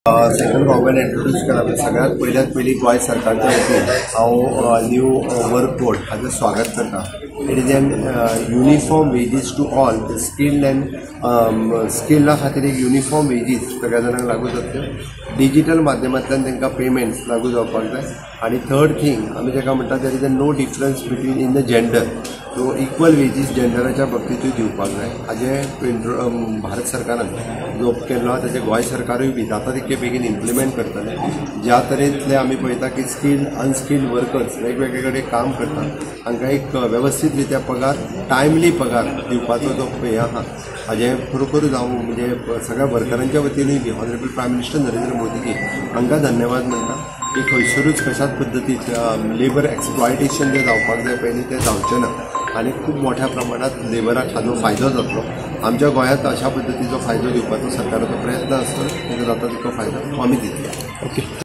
Central government introduce केला पळय, सगळ्यात पयल्यात पयलीं गोंय सरकारच्या वतीन हांव न्यू वर्क कोड हाचें स्वागत करता. It is an uniform wages to all the skilled and स्किल्डा खातीर एक युनिफॉर्म वेजीस सगळ्या जाणांक लागू जातल्यो. डिजीटल माध्यमांतल्यान तांकां पेमेंट्स लागू जावपाक जाय. आनी थर्ड थींग आमी ताका म्हणटा, there is a no difference between in the gender, so equal wages जेंडराच्या बाबतींतूय दिवपाक जाय. हाजें भारत सरकारान जो केल्लो आहा ताचें गोंय सरकारूय बी जाता तितके बेगीन इम्प्लिमेंट करतलें. ज्या तरेंतले आमी पळयता की स्किल्ड अनस्किल्ड वर्कर्स वेगवेगळे कडेन काम करता, हांकां एक वेवस्थीत रित्या पगार, टायमली पगार दिवपाचो जो हें आहा, हाजें खरोखरूच हांव म्हणजे सगळ्या वर्करांच्या वतीनूय बी honourable prime minister Narendra Modiji हांकां धन्यवाद म्हणटा की खंयसरूच कशाच पद्दतीन लेबर एक्सप्लॉयटेशन जें जावपाक जाय पयलीं तें जावचें ना आनी खूब मोठ्या प्रमाणात लेबराक हाजो फायदो जातलो. आमच्या गोंयांत अशा पद्दतीचो फायदो दिवपाचो सरकाराचो प्रयत्न आसतलो. ताका जाता तितको फायदो आमी दितले. ओके.